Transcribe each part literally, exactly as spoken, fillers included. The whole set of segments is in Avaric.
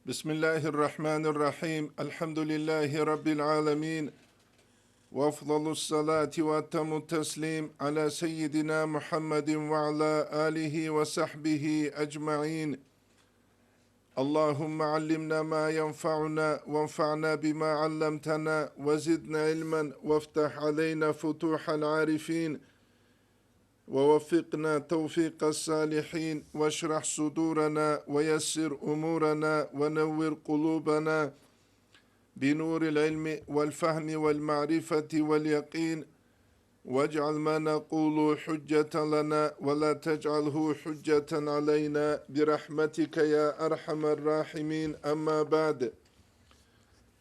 بسم الله الرحمن الرحيم. الحمد لله رب العالمين. وأفضل الصلاة وأتم التسليم على سيدنا محمد وعلى آله وصحبه أجمعين. اللهم علمنا ما ينفعنا وانفعنا بما علمتنا وزدنا علما وافتح علينا فتوح العارفين ووفقنا توفيق الصالحين واشرح صدورنا ويسر أمورنا ونور قلوبنا بنور العلم والفهم والمعرفة واليقين واجعل ما نقول حجة لنا ولا تجعله حجة علينا برحمتك يا أرحم الراحمين. أما بعد.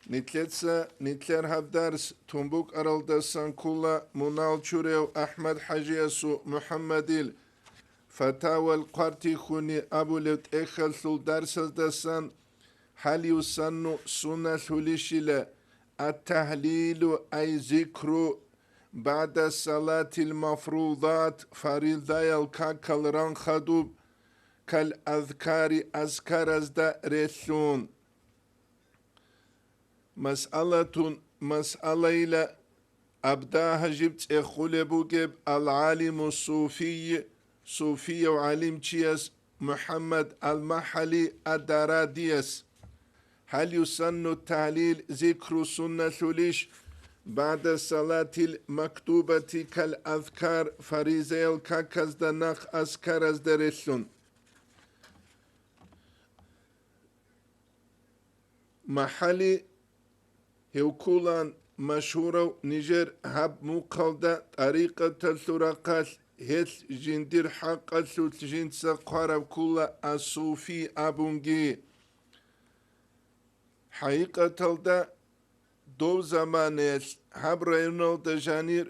Нилъеца нилъер гьаб дарс тун букӀаралдасан ккола Мунал чурев АхӀмад-хӀажиясул МухӀаммадил Фатавал хъвартихьуни абулев тӀехьалъул дарсаздасан гьалиусанну сунналъулищила ат-тагьлилу, ай зикру, багӀда салатил мафрудат, фаридаял какал ран хадуб, кал азкари, азкаразда релълъун. Масъалатун, масъалайила абда гьажиб цӀехулеб бугеб ал-гӀалиму суфий, суфияв гӀалимчияс МухӀаммад ал-МахӀали ад-Дарадияс. Гьал юсанну тагьлил зикру сунналъулищ багӀда салатил мактубати кал азкар, фаризаял каказда нахъ азкаразда релълъун? МахӀали гьев кколан машгьурав нижер гьаб мухъалда тӀарикъаталъул рахъалъ, гьелъ жиндир хӀакъалъулъ жинца хъвараб ккола ас-Суфи абунги. ХӀакъикъаталда дов заманаялъ гьаб районалда жанир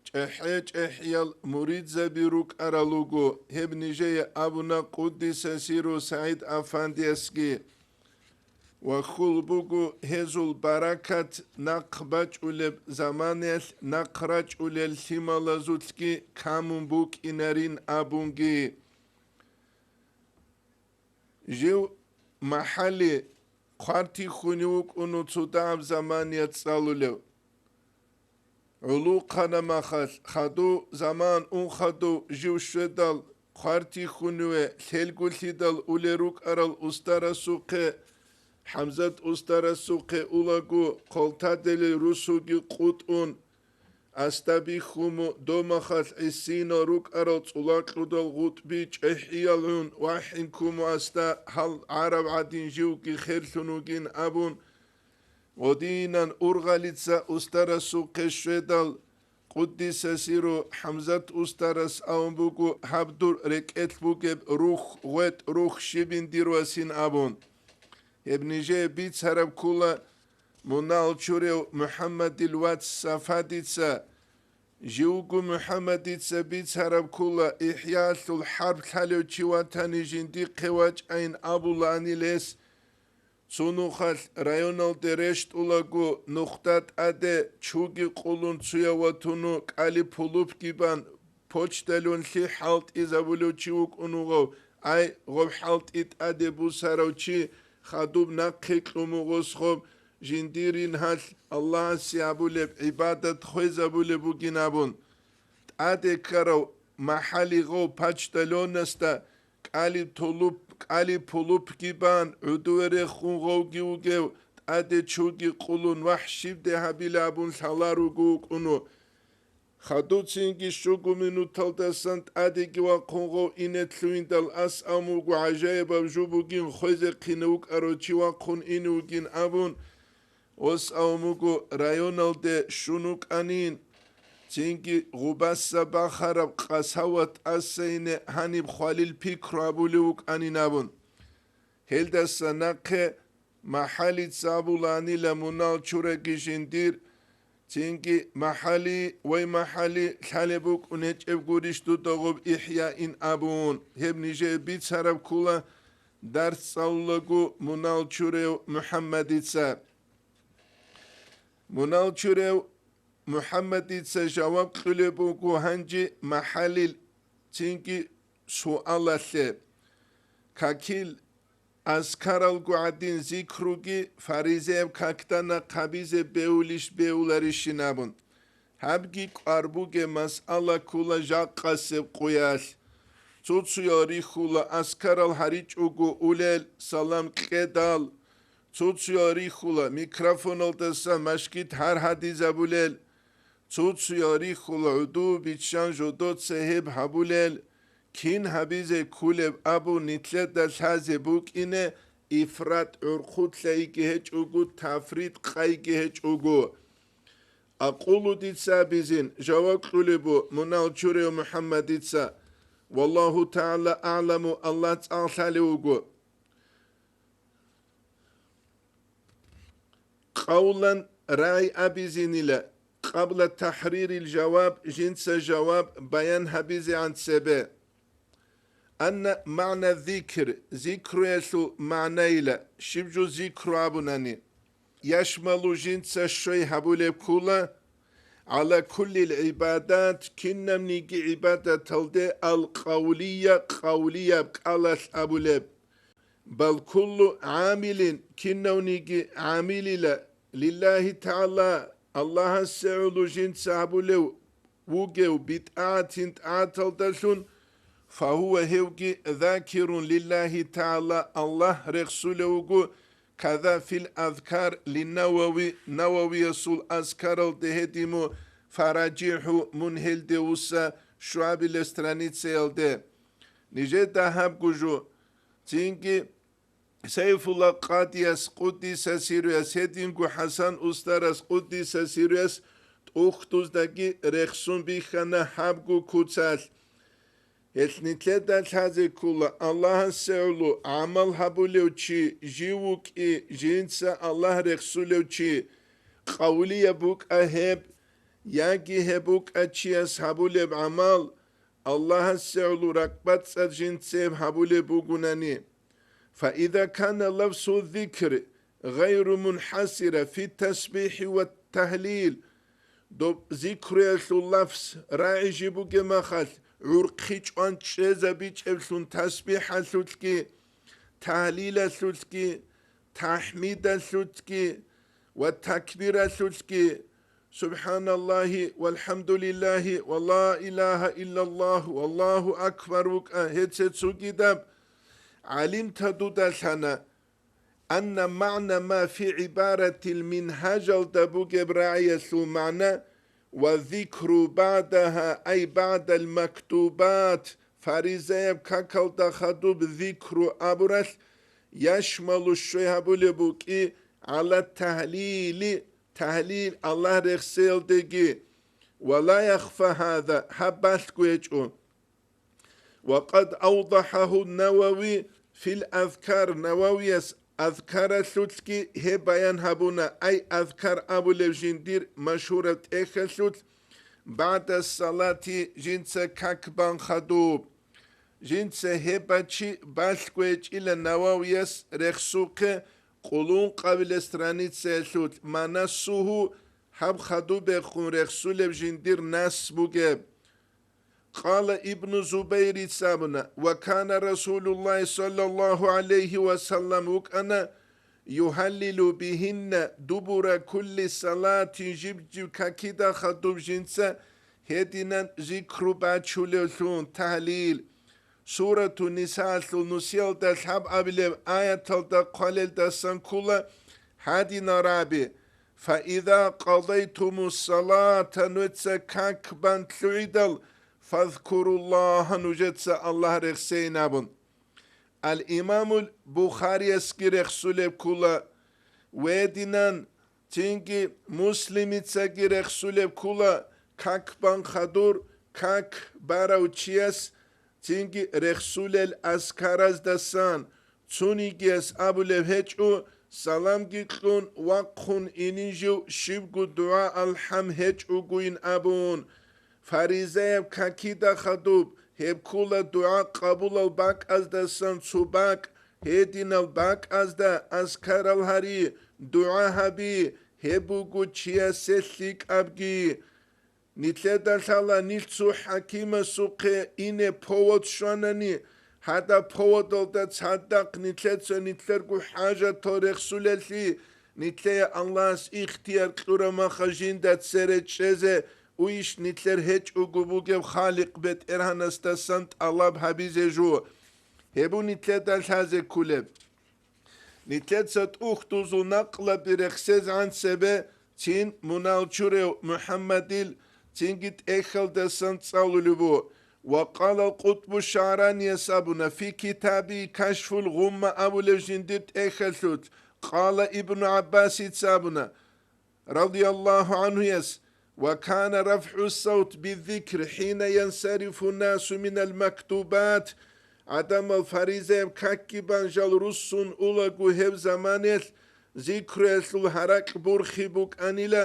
чӀехӀе-чӀехӀиял муридзаби рукӀарал руго, гьеб нижее абуна Къуддиса сиру СагӀид Афандиясги. Ва хьул буго гьезул баракат нахъ бачӀулеб заманаялъ нахъ рачӀулел лъималазулъги камун букӀинарин абунги. Жив МахӀали хъвартихьунев вукӀуну цо дагьаб заманият цӀалулев. ГӀолохъанаб махалъ, хадув заман ун хадув жив щведал, хъвартихьуневе лъелгулъидал улел рукӀарал устарасухъе, ХӀамзат устарасухъе улаго, хъалтаделил русуги къутӀун, аста бихьуму домахалъ гӀисинал рукӀарал цӀулакьудал гъутӀби чӀехӀиял гӀун вахӀинкуму аста гьал гӀараб гӀадин живги херлъун вугин абун, гъодинан ургъалица устарасухъе щведал, Къуддиса сиру ХӀамзат устарас абун буго гьаб дур рекӀелъ бугеб рухь, гъветӀ рухь щибин дир васин абун. Гьеб нижее бицараб ккола Мунал чурев МухӀаммадил вац Сафадица. Живго МухӀаммадица бицараб ккола ИхӀялъул хӀарп лъалев чи ватани жиндихъе вачӀайин абулаанил гьес. Цо нухалъ районалде рещтӀулаго нухда тӀаде чуги къулун цуяв ватуну кӀали пулупги бан почтальонлъи хӀалтӀизабулев чи вукӀун вугъав, ай, гъоб хӀалтӀи тӀаде бусарав чи хадуб нахъе кьумугъосхоб жиндирин гьалъ Аллагьасе абулеб гӀибадат хвезабулеб бугин абун. ТӀаде ккарав МахӀали гъов почтальонасда кӀали тулуп-, кӀали пулупги бан гӀудуве рехун гъовги вугев, тӀаде чуги къулун вахӀ щибде гьабила абун лъаларуго вукӀуну. Хадуцинги щуго минуталдасан тӀадеги вахъун гъов ине лъугьиндал ас абун вуго гӀажаибаб жо бугин хвезехъине вукӀарав чи вахъун ине вугин абун, ос абун вуго районалде щун вукӀанин, цинги гъубаса бахараб къасават тӀаса ине гьаниб хвалил пикру абулев вукӀанин абун. Гьелдаса нахъе МахӀалица абулаанила Мунал чураги жиндир, цинги МахӀали, вай МахӀали, лъалеб букӀун гьечӀеб гурищ дуда гъоб ихӀяин абун, гьеб нижее бицараб ккола дарс цӀалулаго Мунал чурев МухӀаммадица. Мунал чурев МухӀаммадица жаваб кьулеб буго гьанже МахӀалил цинги суалалъе. Какил аскаралго гӀадин зикруги фаризаяб какда нахъ гьабизе бевулищ-бевуларищин абун. Гьабги кӀвар бугеб масъала ккола жакъасеб къуялъ. Цо-цоял рихьула аскарал гьаричӀого улел, салам кьедал. Цо-цоял рихьула микрофоналдаса машгид гьаргьадизабулел. Цо-цоял рихьула гӀуду биччан жодоца гьеб гьабулел. Кин гьабизе кколеб абун нилъеда лъазе букӀине, ифрат гӀурхъулъайги гьечӀого, тафрит къайги гьечӀого. Акъулу дица абизин, жаваб кьулеб бу мунагьал чураяв МухӀаммадица. Валлагьу тагӀала агӀламу, Аллагь цӀакъ лъалев вуго. Къавлан, рагӀи абизинила, къабла тахӀририл жаваб, жинца жаваб баян гьабизегӀан цебе. Анна магӀна зикр, зикруялъул магӀнайила, щиб жо зикру абунани, яшмалу, жинца щвей гьабулеб ккола, гӀала куллил гӀибадат, кинабниги гӀибадаталде, ал-къавлия, къавлияб кӀалалъ абулеб. Бал куллу гӀамилин, кинавниги гӀамилила, лиллагьи тагӀала, Аллагьасе гӀоло жинца гьабулев вугев битӀагӀатин тӀагӀаталдалъун, фагьува, гьевги, закирун лиллагьи тагӀала, Аллагь рехсулев вуго, каза фил азкар ли Навави, Нававиясул азкаралде гьедиму, фаражигьу, мун гьелде вуса, щуабилеб страницаялде. Нижеда гьаб гужу, цинги Сайфулла къадияс къуддиса сируяс, гьединго ХӀасан устарас къуддиса сируяс тӀухьдуздаги рехсун бихьана гьабго куцалъ. Гьелъ нилъеда лъазе ккола, Аллагьасе гӀоло гӀамал гьабулев чи жив вукӀи, жинца Аллагь рехсулев чи, къавлияб букӀа гьеб, яги гьеб букӀа чияс гьабулеб гӀамал, Аллагьасе гӀоло ракӀбацӀцӀад жинцеб гьабулеб бугунани. Фаиза кана лафзу зикр гъайру мунхӀасира фи тасбихӀи ва тагьлил, доб зикруялъул лафз рагӀи жиб бугеб махалъ, гӀурхъи чӀван чӀезабичӀеблъун тасбихӀалъулъги, тагьлилалъулъги, тахӀмидалъулъги ва такбиралъулъги, субхӀаналлагьи валхӀамдулиллагьи ва ла илагьа иллаллагь валлагьу акбар вукӀа, гьеце цогидаб гӀалимта дуда лъана, анна магӀна ма фи гӀибаратил мингьажалда бугеб рагӀиялъул магӀна, ва зикру багӀдагьа, ай багӀдал мактубат, фаризаяб какалда хадуб зикру абуралъ, яшмалу, щвей гьабулеб букӀи, гӀала тагьлили, тагьлил Аллагь рехсеялдеги, ва ла яхфа гьаза, гьаб балъго гьечӀо. Ва къад авдахӀагьу Навави фил азкар, Нававияс азкаралъулъги гьеб баян гьабуна, ай азкар абулеб жиндир машгьураб тӀехьалъулъ, багӀда салати, жинца как бан хадуб. Жинца гьеб бачи балъго гьечӀила Нававияс рехсухъе къуллукъабилеб страницаялъулъ, ма нассугьу, гьаб хадубехун рехсулеб жиндир нас бугеб. Къала Ибну Зубайрица абуна, ва кана Расулуллагьи саллаллагьу гӀалайгьи ва саллам вукӀана, югьаллилу бигьинна дубура кулли салатин, жиб-жиб какида хадуб жинца гьединан зикру бачулевлъун, тагьлил. Сурату Нисаалъул нусиялда лъабабилеб аяталда хъвалелдасан ккола гьадинал рагӀаби, фаиза къадайтумус салата, нуца как бан лъугӀидал, фазкуруллагьа, нужеца Аллагь рехсейин абун. Ал-Имамул Бухариясги рехсулеб ккула, гьединан, цинги Муслимицаги рехсулеб ккула, как бан хадур, как барав чияс, цинги рехсулел азкараздасан, цунигияс абулеб гьечӀо, саламги кьун вахъун инин жив щибго дугӀа-алхӀам гьечӀогойин абун. Фаризаяб какида хадуб, гьеб ккула дугӀа къабулал бакӀаздасан цо бакӀ, гьединал бакӀазда азкарал гьари, дугӀа гьаби, гьеб буго чиясе лъикӀабги. Нилъеда лъала нилъ цо хӀакимасухъе ине повод щванани, Гьадаб поводалда цадахъ нилъеца нилъерго хӀажатал рехсулеллъи, нилъее Аллагьас ихтияр кьураб маха жинда цере чӀезе уйищ нилъер гьечӀого бугеб Халикъ БетӀергьанасдасан тӀалаб гьабизе жо. Гьеб нилъеда лъазе кколеб. Нилъеца тӀухьдузул накълаби рехсезегӀан цебе цин мунагьал чурев МухӀаммадил цинги тӀехьалдасан цӀалулеб бу. Ва къала къутбу шагӀраниялъ абуна, фи китаби Кашфул Гъумма абулеб жиндир тӀехьалъулъ, къала Ибну ГӀаббасица абуна, радияллагьу гӀанхуяс, ва кана рафгӀу савт биззикр хӀина янсарифу насу минал мактубат, гӀадамал фаризаяб какги бан жал руссун улаго гьеб заманиялъ зикруялъул гьаракь бурхи букӀанила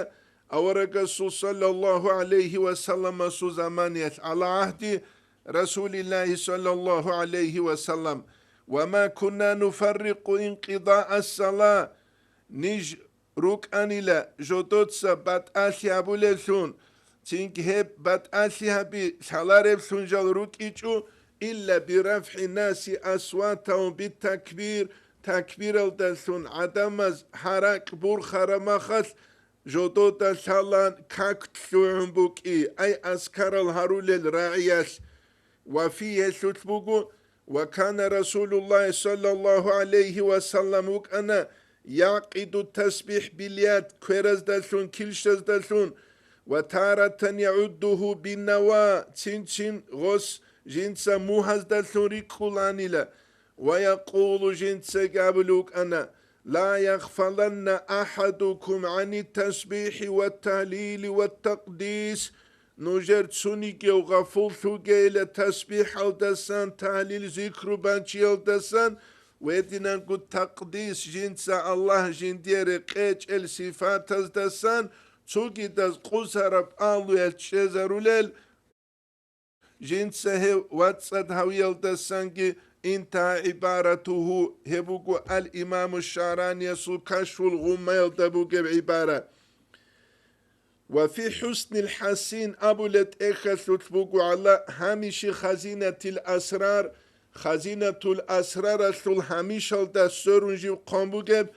аварагасул саллаллагьу гӀалайгьи ва салламасул заманиялъ, гӀала гӀагьди Расулиллагьи саллаллагьу гӀалайгьи ва саллам, ва ма кунна нуфаррикъу инкъидаа ссала, ниж рукӀанила жодоца батӀалъи гьабулевлъун, цинги гьеб батӀалъи гьаби лъалареблъун жал рукӀичӀо, илла бирафгӀи наси асватагьум битакбир, такбиралдалъун гӀадамаз гьаракь бурхараб махалъ жодода лъалан как лъугӀун букӀи, ай аскарал гьарулел рагӀиялъ. Ва фи гьелъулъ буго, ва кана Расулуллагь саллаллагьу гӀалайгьи ва саллам вукӀана ягӀкъиду тасбихӀ бил яд, квераздалъун, килщаздалъун, ва таратан ягӀуддугьу биннава, цин-цин гъос жинца мугьаздалъун рикӀкӀуланила, ва якъулу, жинцаги абулев вукӀана, ла ягъфаланна ахӀадукум гӀани тасбихӀи ва тагьлили ва такъдис, нужер цунигев гъафуллъугейила тасбихӀалдасан, тагьлил-зикру банчиялдасан ва гьединанго такъдис, жинца Аллагь жиндие рекъечӀел сифатаздасан цогидаз къусараб алуялъ чӀезарулел, жинца гьев вацӀцӀад гьавиялдасанги интагьа гӀибаратугьу, гьеб буго ал-Имаму ШагӀраниясул Кашфул Гъуммаялда бугеб гӀибара. Ва фи хӀуснил хӀасин абулеб тӀехьалъулъ буго гӀала гьамиши хазинатил асрар, хазинатул асраралъул гьамишалда сверун жив хъван бугеб,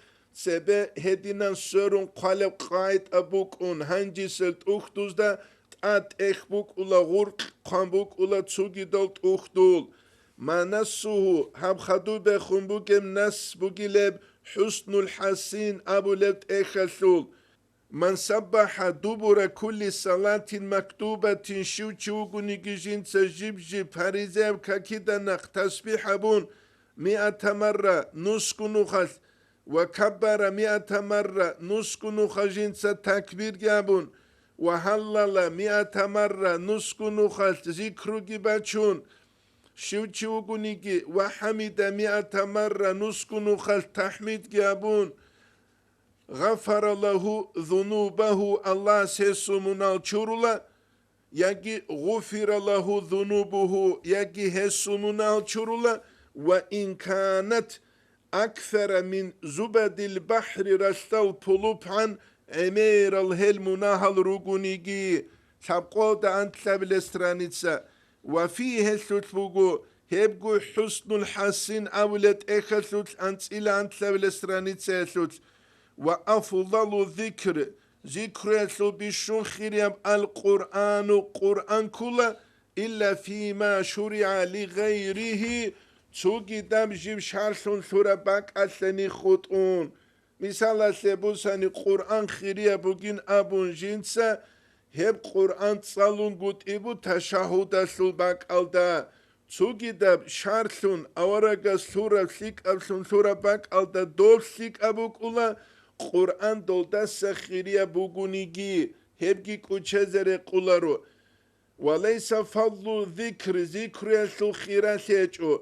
цебе гьединан сверун хъвалеб къагӀида букӀун, гьанжесел тӀухьдузда тӀад тӀехь букӀула гъуркь, хъван букӀула цогидал тӀухьдул. Манассугьу, гьаб хадубехун бугеб нас бугилеб хӀуснул хӀасин абулеб тӀехьалъул. Ман саббахӀа дубура кулли салатин мактубатин, щив чи вугониги жинца жиб-жиб фаризаяб какида нахъ тасбихӀ гьабун, миата марра, нусго нухалъ, ва каббара миата марра, нусго нуха жинца такбирги гьабун, ва гьаллала миата марра, нусго нухалъ зикруги бачун, щив чи вугониги, ва хӀамида миата марра, нусго нухалъ тахӀмидги гьабун, гъафара лагьу зунубагьу, Аллагьас гьесул мунагьал чурула, яги гъуфира лагьу зунубугьу, яги гьесул мунагьал чурула, ва ин канат аксара мин зубадил бахӀри, ралъдал пулупгӀан гӀемерал гьел мунагьал ругониги. Лъабкъолда анлъабилеб страница. Ва фи гьелъулъ буго, гьебго хӀуснул хӀасин абулеб тӀехьалъулъ анцӀила анлъабилеб страницаялъулъ. Ва афдалу зикр, зикруялъул бищун хирияб ал-Къуръану, Къуръан ккула, илла фима шуригӀа лигъайригьи, цогидаб жиб шархӀлъун лъураб бакӀалъани хутӀун. Мисалалъе бусани, Къуръан хирияб бугин абун жинца, гьеб Къуръан цӀалунгутӀи бу ташагьудалъул бакӀалда, цогидаб шархӀлъун аварагас лъураб лъикӀаблъун лъураб бакӀалда доб лъикӀаб букӀула, Къуръан долдаса хирияб бугониги, гьебги кӀучезе рекъоларо. Ва лайса фадлу зикр, зикруялъул хиралъи гьечӀо,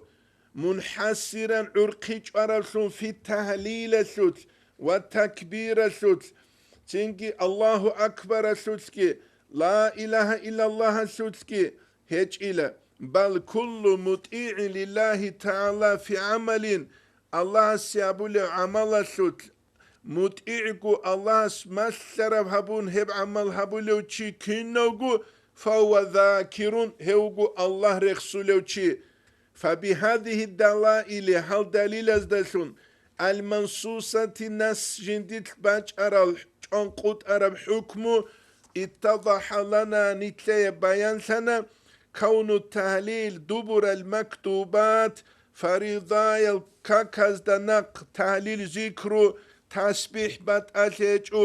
мунхӀассиран гӀурхъи чӀвараблъун фи тагьлилалъулъ ва такбиралъулъ, цинги Аллагьу акбаралъулъги, ла илагьа иллаллагьалъулъги гьечӀила, бал куллу мутӀигӀин лиллагьи тагӀала фи гӀамалин, Аллагьасе гьабулев гӀамалалъулъ, мутӀигӀго, Аллагьас малъараб гьабун гьеб гӀамал гьабулев чи кинавго, фагьува закирун, гьев вуго Аллагь рехсулев чи. Фабигьадигьи далаили, гьал далилаздалъун, алмансусати, нас жиндилъ бачӀарал чӀванкъутӀараб хӀукму, иттадахӀа лана, нилъее баянлъана, кавну тагьлил дубурал мактубат, фаридаял каказда нахъ тагьлил-зикру, тасбихӀ батӀалъи гьечӀо,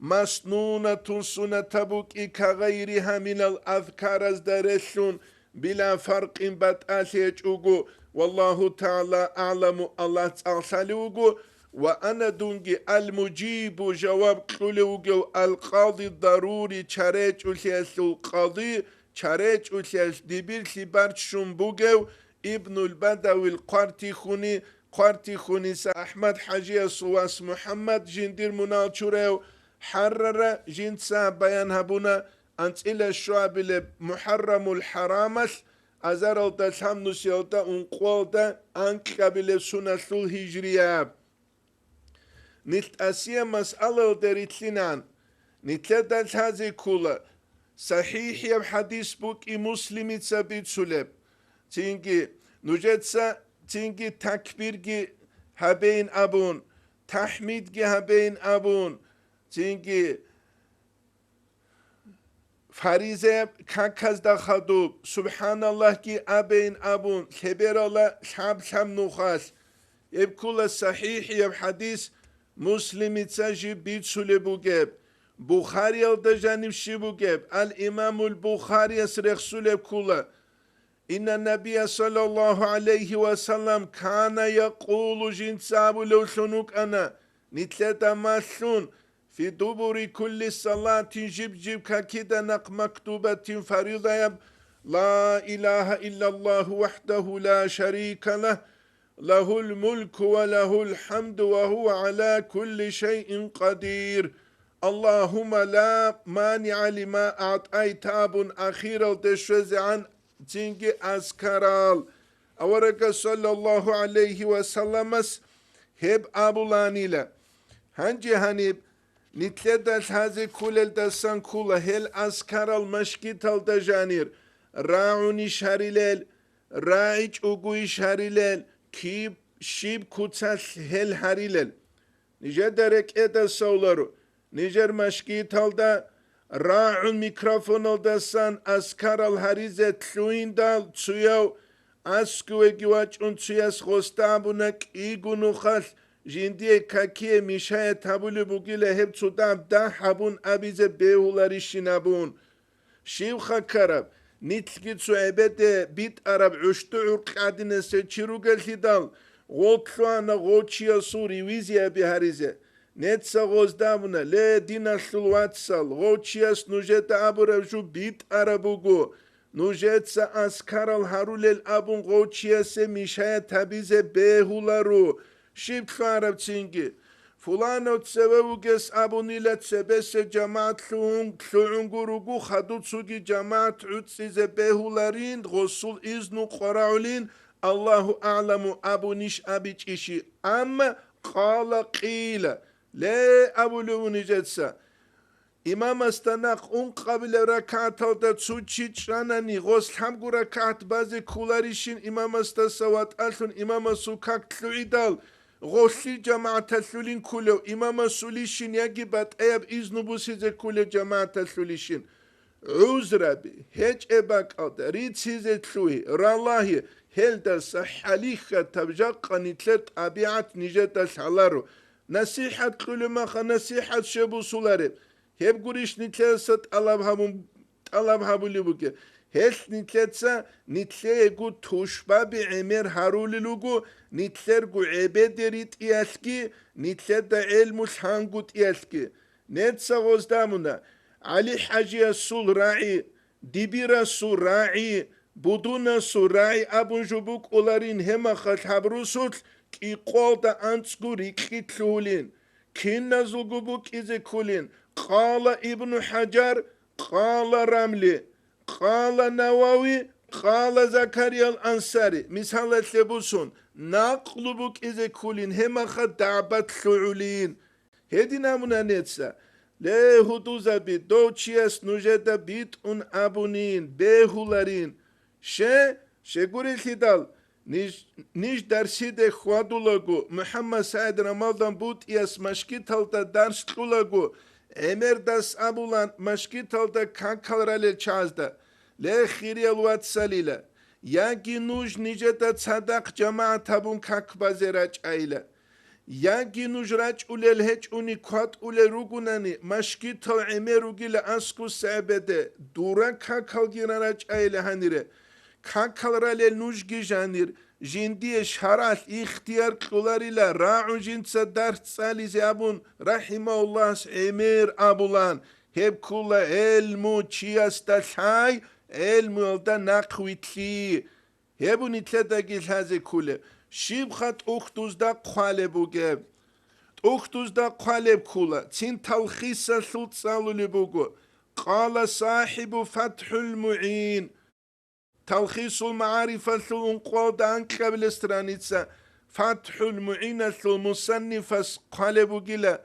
маснунатун, суннатаб букӀи, кагъайригьа минал азкаразда релълъун, била фаркъин батӀалъи гьечӀого, валлагьу тагӀала агӀламу, Аллагь цӀаллъалев вуго, ва ана, дунги, ал-мужибу, жаваб кьулев вугев, ал-къади дарури, чаречӀулъиялъул къади, чаречӀулъиялъ дибирлъи барччун бугев Ибнул Бадавил Хъвартихуни, Хъвартихуниса АхӀмад-хӀажиясул вас МухӀаммад, жиндир мунагьал чураяв Хьаррара, жинца баян гьабуна, анцӀила щуабилеб МухӀаррамул хӀарамалъ, азаралда лъабнусиялда ункъоялда анкьабилеб соналъул гьижрияб. Нилъ тӀасияб масъалаялда рилълъинан, нилъеда лъазе ккола, сахӀихӀияб хӀадис букӀи Муслимица бицулеб. Цинги нужеца, цинги такбирги гьабейин абун, тахӀмидги гьабейин абун, цинги фаризаяб каказда хадуб, субхӀаналлагьги абейин абун, лъеберала лъаб-лъаб нухалъ. Гьеб ккола сахӀихӀияб хӀадис, Муслимица жиб бицулеб бугеб, Бухариялда жаниб щиб бугеб, ал-Имамул Бухарияс рехсулеб ккола. Инна набия саллаллагьу гӀалайгьи ва саллам кана якъулу, жинца абулевлъун вукӀана, нилъеда малъун, фи дубури кулли салатин, жиб-жиб какида нахъ мактубатин фаризаяб, ла илагьа иллаллагьу вахӀдагьу ла шарика лагь, лагьул мулку ва лагьул хӀамду ва гьува гӀала кулли шайин къадир. Аллагьумма ла манигӀа лима агӀтӀайта абун ахиралде щвезегӀан цинги азкарал. Аварагас саллаллагьу гӀалайгьи ва салламас гьеб абуланила. Гьанже гьаниб нилъеда лъазе кколелдасан ккола гьел азкарал машгиталда жанир, рагӀунищ гьарилел, рагӀичӀогойищ гьарилел, киб, щиб куцалъ гьел гьарилел. Нижеда рекӀеда совларо, нижер машгиталда рагӀун микрофоналдасан азкарал гьаризе лъугьиндал, цуяв аскӀовеги вачӀун, цуяс гъосда абуна кӀиго нухалъ жиндие какие мешаят гьабулеб бугила, гьеб цо дагь-дагь гьабун абизе бегьуларищин абун. Щибха ккараб, нилъги цо гӀебеде битӀараб гӀущту гӀуркь гӀадинасе чи ругеллъидал, гъол лъугьана гъов чиясул ревизияби гьаризе. Неца гъозда абуна, ле, диналъул вацал, гъов чияс нужеда абураб жо битӀараб буго, нужеца азкарал гьарулел абун гъов чиясе мешаят гьабизе бегьуларо, щиб лъугьарабцинги. Фуланав цеве вугес абунила, цебесе жамагӀат лъугӀун-, лъугӀунго руго, хадуцаги жамагӀат гӀуцӀизе бегьуларин, гъосул изну къварагӀулин, Аллагьу агӀламу абунищ абичӀищи, амма къала къила, ле, абулев вун нижеца. Имамасда нахъ ункъабилеб ракагӀаталда цо чи чӀанани, гъос лъабго ракагӀат базе кколарищин имамасдаса ватӀалъун имамасул как лъугӀидал, гъолъи жамагӀаталъулин кколев имамасулищин яги батӀаяб изну бусизе кколев жамагӀаталъулищин? ГӀузраби гьечӀеб бакӀалда рицизе лъугьи, ралагьи, гьелдаса хӀалихьатаб жакъа нилъер тӀабигӀат нижеда лъаларо. НасихӀат кьулеб маха насихӀат щеб бусулареб? Гьеб гурищ нилъеца тӀалаб гьабун, тӀалаб гьабулеб бугеб. Гьелъ нилъеца нилъеего тушбаби гӀемер гьарулел руго, нилъерго гӀебеде ритӀиялъги, нилъеда гӀелму лъангутӀиялъги. Неца гъозда абуна, ГӀали-хӀажиясул рагӀи, дибирасул рагӀи, будунасул рагӀи абун жо букӀуларин, гьеб махалъ гьаб росулъ кӀикъоялда анцӀго рикьи лъугьулин. Киназулго букӀизе кколин, къала Ибну ХӀажар, къала Рамли, къала Навави, къала Закариял Ансари, мисалалъе бусун, накълу букӀизе кколин, гьеб махалъ дагӀбат лъугӀулин. Гьедин абуна неца, ле, гьудузаби, дов чияс нужеда битӀун абунин, бегьуларин. Ще, щегурелъидал, Ниж, ниж дарсиде хьвадулаго, МухӀаммад СагӀид Рамазан БутӀияс машгиталда дарс кьулаго, ГӀемердас абулан машгиталда какал ралел чагӀазда: «Ле, хириял вацалила, яги нуж нижеда цадахъ жамагӀат гьабун как базе рачӀайила». Яги нуж рачӀулел гьечӀони кватӀулел ругунани, машгитал гӀемер ругила аскӀоса гӀебеде, дура какалги рарачӀайила гьанире. Какал ралел нужги жанир, жиндие шаргӀалъ ихтияр кьоларила рагӀун жинца дарс цӀализе абун, рахӀимагьуллагьас гӀемер абулан, гьеб ккола гӀелму чиясда лъай, гӀелмуялда нахъвилълъи. Гьеб нилъедаги лъазе кколеб, щибха тӀухьдузда хъвалеб бугеб. ТӀухьдузда хъвалеб ккола, цин Талхисалъул цӀалулеб буго, къала сахӀибу ФатхӀул МугӀин. Талхисул МагӀарифалъул ункъоялда анкьабилеб страница, ФатхӀул МугӀиналъул мусаннифас хъвалеб бугила,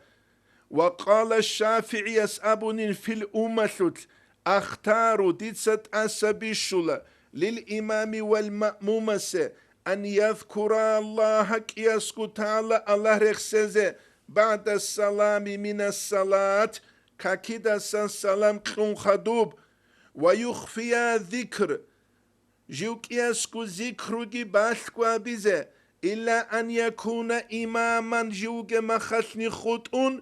Ва къала ШафигӀияс абунин фил уммалъулъ: «Ахтару, дица тӀаса бищула, лил имами вал маъмумасе, ан язкура Аллагьа, кӀиясго тагӀала Аллагь рехсезе, багӀда салами минас салат, какидасан салам кьун хадуб, ва юхфия зикр, жив кӀиясго зикруги балъго абизе, илла ан якуна имаман, жив вугеб махалъни хутӀун,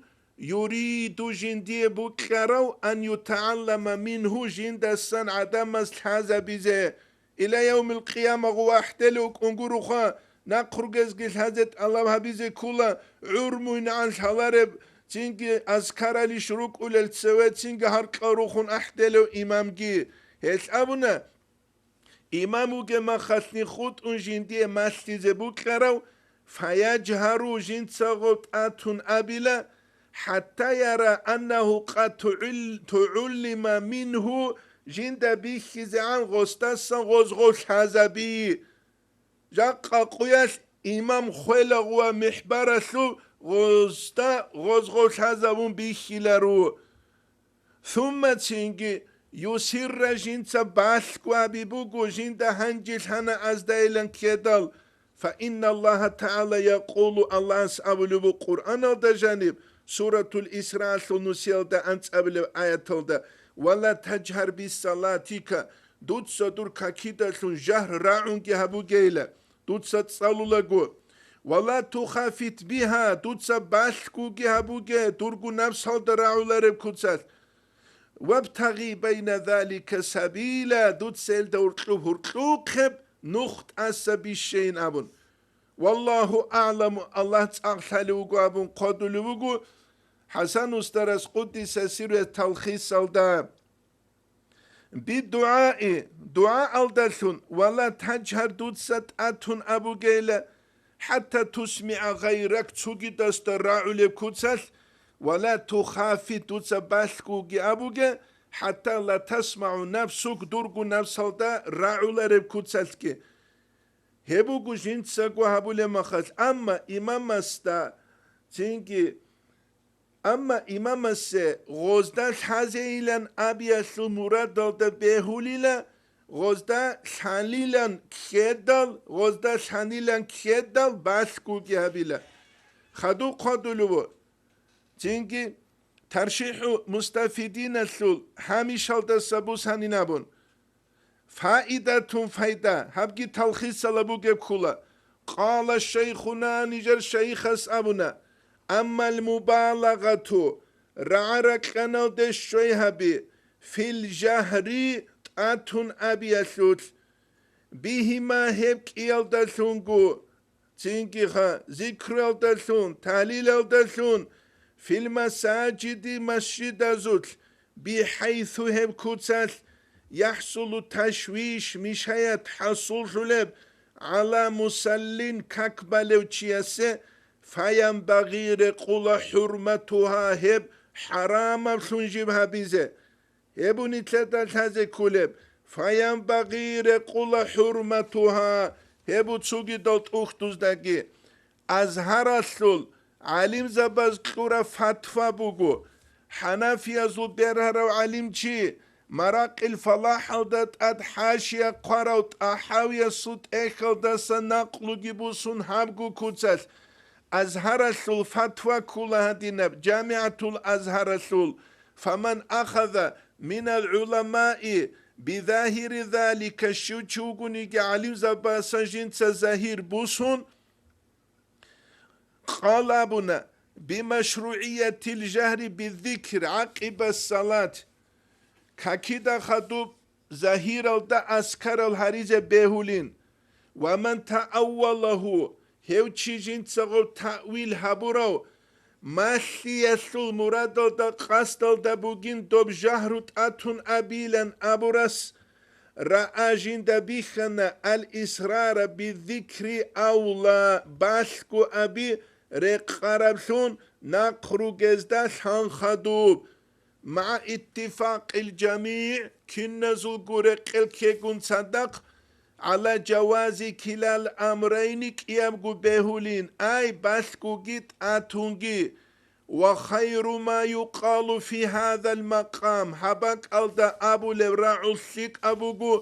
юриду, жиндие букьарав, ан ютагӀаллама мингьу, жиндасан гӀадамаз лъазабизе. Ила явмил къияма гъов ахӀделев вукӀун гуроха, нахъ ругезги лъазе тӀалаб гьабизе ккола, гӀур муйнагӀан лъалареб, цинги азкаралищ рукӀулел цеве, цинги гьаркьал рухун ахӀделев имамги. Гьелъ абуна, имам вугеб махалъни хутӀун жиндие малъизе букьарав, фаяжгьару, жинцаго тӀатун абила, хӀатта яра аннагьу къад тугӀил-, тугӀуллима мингьу, жинда бихьизегӀан гъосдасан гъозго лъазаби. Жакъа къуялъ имам хвелагъ ва михӀбаралъув гъозда гъозго лъазабун бихьиларо. Сумма цинги, юсирра, жинца балъго аби буго, жинда гьанжелъана аздайилан ккедал, фа инна Аллагьа тагӀала якъулу, Аллагьас абулеб буго Къуръаналда жаниб, Суратул Исраалъул нусиялда анцӀабилеб аяталда: «Ва ла тажгьар биссалатика», дуца дур какидалъун жагьр рагӀунги гьабугейла, дуца цӀалулаго. «Ва ла тухафит бигьа», дуца балъгоги гьабуге, дурго напсалда рагӀулареб куцалъ. «Вабтагъи байна залика сабила», дуца гьелда гьуркьуб гьуркьухъеб нух тӀаса бищейин абун. «Валлагьу аъламу», Аллагь цӀакъ лъалев вуго абун хъвадулев вуго ХӀасан устарас, къуддиса сирругьу, талхисалда. «Бидугьаи», дугӀаалдалъун, «ва ла тажгьар», дуца тӀатун абугейла, «хӀатта тусмигӀа гъайрак», цогидасда рагӀулеб куцалъ, «ва ла тухафит», дуца балъгоги абуге, «хӀатта ла тасмагӀу нафсук», дурго напсалда рагӀулареб куцалъги. Гьеб буго жинцаго гьабулеб махалъ, амма имамасда цинги Амма имамасе гъозда лъазейилан абиялъул мурадалда бегьулила, гъозда лъанилан ккедал, гъозда лъанилан ккедал балъгоги гьабила. Хадуб хъвадулев вуго. Цинги ТаршихӀу Мустафидиналъул гьамишалдаса бусанин абун. Фаидатун, файда, гьабги талхисалда бугеб ккола. Къала шайхуна, нижер шайихас абуна: «Аммал мубалагъату», рагӀа-ракьаналде щвей гьаби, «фил жагьри», тӀатун абиялъулъ, «бигьима», гьеб кӀиялдалъунго, Цинги-ха, зикруялдалъун, талилалдалъун, фил масаджиди, масжидазулъ, бихӀайсу, гьеб куцалъ, яхӀсулу ташвиш, мишаят хӀасуллъулеб, гӀала мусаллин, как балев чиясе, фаянбагъи, рекъула, хӀурматугьа, гьеб хӀарамаблъун жиб гьабизе. Гьеб нилъеда лъазе кколеб, фаянбагъи, рекъула, хӀурматугьа, гьеб цогидал тӀухьдуздаги. Азгьаралъул гӀалимзабаз кьураб фатва буго, хӀанафиязул бергьарав гӀалимчи Маракъил Фалахалда тӀад хӀашия хъварав ТӀахӀавиясул тӀехьалдаса накълуги бусун гьабго куцалъ, Азгьаралъул фатва ккола гьадинаб, ЖамигӀатул Азгьаралъул: «Фаман ахаза минал гӀуламаи бизагьири залика», щив чи вугониги гӀалимзабасан жинца загьир бусун, Къала абуна: «БимашругӀиятил жагьри биззикр гӀакъиба салат». Какида хадуб загьиралда аскарал гьаризе бегьулин. «Ва ман тааввалагьу», гьев чи жинцагъав таъвил гьабурав, малъиялъул мурадалда къасдалда бугин доб жагьру тӀатун абилан абурас, раа жинда бихьана ал-исрара биззикри авла, балъго аби рекъараблъун нахъ ругезда лъан хадуб. МагӀа иттифакъил жамигӀ, киназулго рекъел ккегун цадахъ, гӀала жавази килал амрайни кӀиябго бегьулин, ай балъгоги тӀатунги. Ва хайру ма юкъалу фи гьадал макъам, гьаб бакӀалда абулеб рагӀул лъикӀаб буго,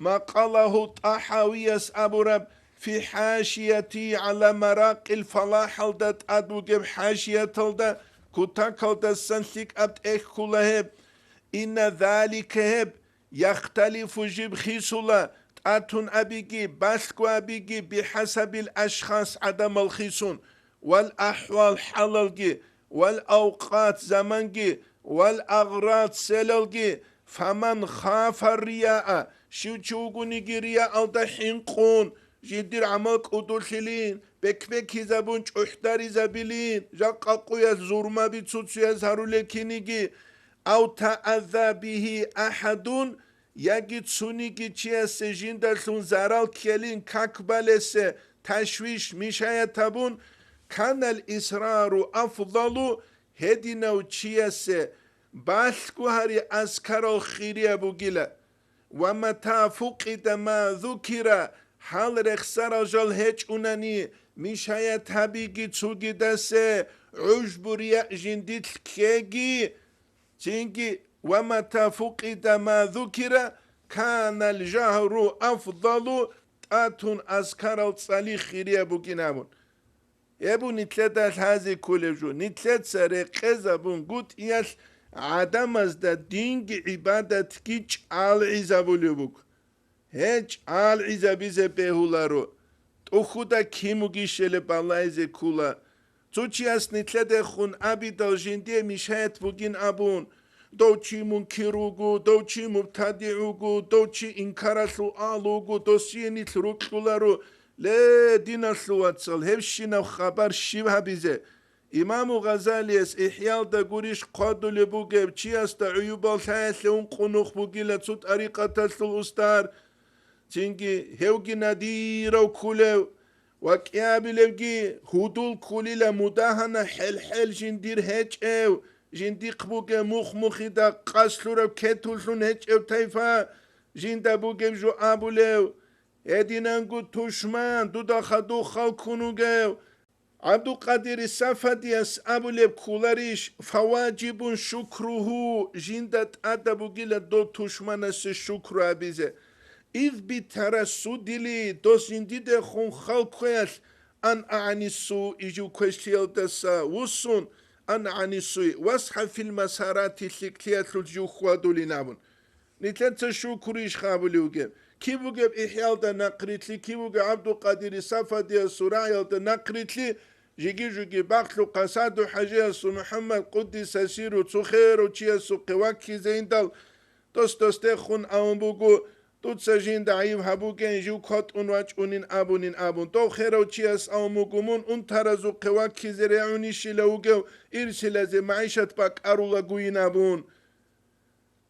макъалагьу ТӀахӀавияс абураб, фи хӀашияти гӀала Маракъил Фалахалда тӀад бугеб хӀашияталда, кутакалдасан лъикӀаб тӀехьула гьеб: «Инна залика», гьеб, «яхталифу», жиб хисула, тӀатун абиги, балъго абиги, бихӀасабил ашхас, гӀадамал хисун, «вал ахӀвал», хӀалалги, «вал авкъат», заманги, «вал агърад», селалги. «Фаман хафа рияа», щив чи вугониги рияалда хӀинкъун, жидер гӀамал кӀудулъилин, бек-бекизабун чӀухӀдаризабилин, жакъа къуялъ зурмаби цуцуяз гьарулел киниги, «ав таазза бигьи ахӀадун», яги цониги чиясе жиндалъун зарал ккелин как балесе ташвиш, мешаят гьабун, «канал исрару афдалу», гьединав чиясе балъго гьари аскарал хирияб бугила. «Ва мата фукъида ма зукира», гьал рехсарал жал гьечӀунани, мешаят гьабиги цугидасе, гӀужбу-рияъ жиндилъ ккеги, цинги, «ва мата фукъида ма зукира, канал жагьру афдалу», тӀатун аскарал цӀали хирияб бугин абун. Гьеб нилъеда лъазе кколеб жо, нилъеца рекъезабунгутӀиялъ гӀадамазда динги гӀибадатги чӀалгӀизабулеб буго. Гьел чӀалгӀизабизе бегьуларо, тӀухьуда кин бугищали балагьизе ккола. Цо чияс нилъедехун абидал жиндие мешаят бугин абун, дов чи мункир вуго, дов чи мубтадигӀ вуго, дов чи инкаралъул агьлу вуго, досие нилъ рокьуларо. Ле, диналъул вацал, гьебщинаб хабар щиб гьабизе? Имаму Гъазалияс ИхӀялда гурищ хъвадулеб бугеб, чиясда гӀуюбал лъаялъе ункъо нух бугила цо тӀарикъаталъул устар, цинги гьевги надирав кколев ва кӀиабилевги гьудул кколила мудагьана хӀел-хӀел жиндир гьечӀев, жиндихъ бугеб мух-мухида къаслъураб кетуллъун гьечӀев тайфа, жинда бугеб жо абулев, гьединанго тушман, дуда хадув халкун вугев, ГӀабдулкъадир Сафадияс абулеб кколарищ: «Фаваджибун шукругьу», жинда тӀада бугила дов тушманасе шукру гьабизе. «Из битарассудили», дос жиндидехун халкквеялъ, «ан агӀанису», ижив квешлъиялдаса вуссун, «ан агӀанисуй», «васхӀа фил масарати», лъикӀлъиялъул жив хьвадулин абун. Нилъеца шукру иш гьабулев вугеб? Киб бугеб ИхӀялда нахърилълъи, киб бугеб ГӀабдулкъадири Сафадиясул рагӀиялда нахърилълъи, жиги-жуги бахълъухъа Саду-хӀажиясул МухӀаммад, къуддиса сирру, цо херав чиясухъе ваккизе индал, дос-досдехун авун буго, дуца жинда гӀайиб гьабугейин, жив кватӀун вачӀунин абунин абун. Дов херав чияс авун буго, мун унтаразухъе ваккизе регӀунищила вугев, ирсилазе магӀишат бакӀарулагойин абун.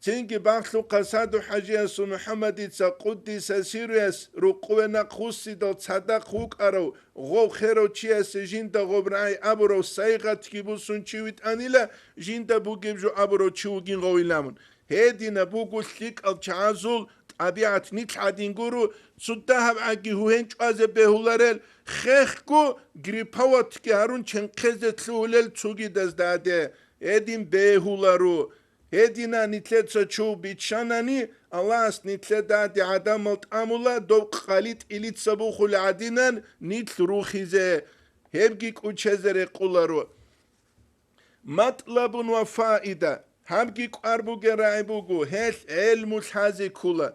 Цинги бахълъухъа Саду-хӀажиясул МухӀаммадица, къуддиса сирруяс, рукъуве нахъвуссидал цадахъ вукӀарав гъов херав чиясе жинда гъоб рагӀи абурав сайгъатги бусун чи витӀанила, жинда бугеб жо абурав чи вугин гъовиламун. Гьединаб буго лъикӀал чагӀазул тӀабигӀат. Нилъ гӀадин гуро, цо дагьаб гӀаги гьугьен чӀвазе бегьуларел, хехго гриппаватги гьарун ченхъезе лъугьулел цугидаздаде гьедин бегьуларо. Гьедина нилъеца чов биччанани, Аллагьас нилъедаде гӀадамал тӀамула, доб къали тӀилица бухулеб гӀадинан нилъ рухизе, гьебги кӀучезе рекъоларо. Матлабун ва фаида, гьабги кӀвар бугеб рагӀи буго, гьелъ гӀелму лъазе ккола.